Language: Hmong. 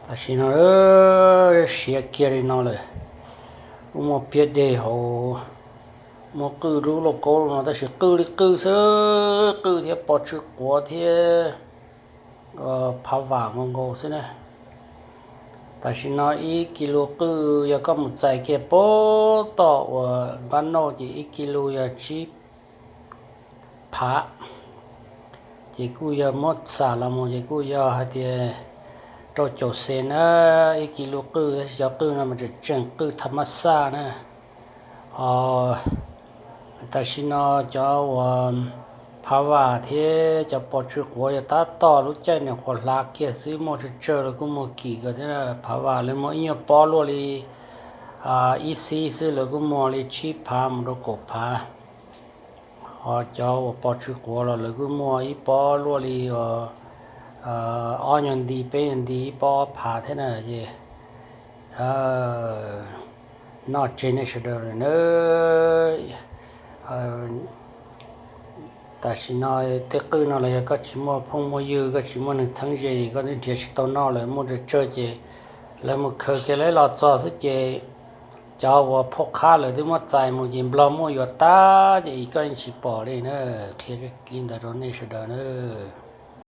Tam sim no siav kiag li no lawm. Kuj muaj piab deg hauv, muaj qwj lub lauj kaub no, tab sis qwj li qwj xwb, qwj thiab pos tsw quav thiab phav vam nkaus nkaus xwb na. Tam sim no ib kis lus qwj yog koj mus txais kiag pem toj uas npab nauj ces ib kis lus yog tsib phav. Ces kuj yog muab xam los mus ces kuj yog hais tias rau caum xees na, ib kis lus qwj, tab sis cov qwj no mas tseem tseem qwj thaj mab xaj na. Ho tam sim no cov uas phav vam thiab cov pos tsw quav yog tab tom lub caij nyuam qhuav hlav kiag xwb, muaj tsawg tsawg lawv kuj muag kim kawg thiab. Phav vam lawv muag ib nyuag pob luaj li ib xib xwb lawv kuj muag li tsib phav mus rau kaum phav. Ho cov uas pos tsw quav los lawv kuj muag ib pob luaj li ob nyuag nti peb nyuag nti ib pob ob phav thiab na. Es noj tseg nej sawv daws lawm na. Tam sim no tej qwj no los yog koj tsis muaj phooj muaj ywg, koj tsis muaj neeg txheeb ze, koj twb nrhiav tsis tau noj lawm, muaj tsawg tsawg ces lawv mus khaws kiag lawv los txog xwb ces cov uas phauj qhab lawv twb muab txais mus ces nplog muab yuav tag ces koj yeej tsis pom li na. Qhia li ntawd rau nej sawv daws na.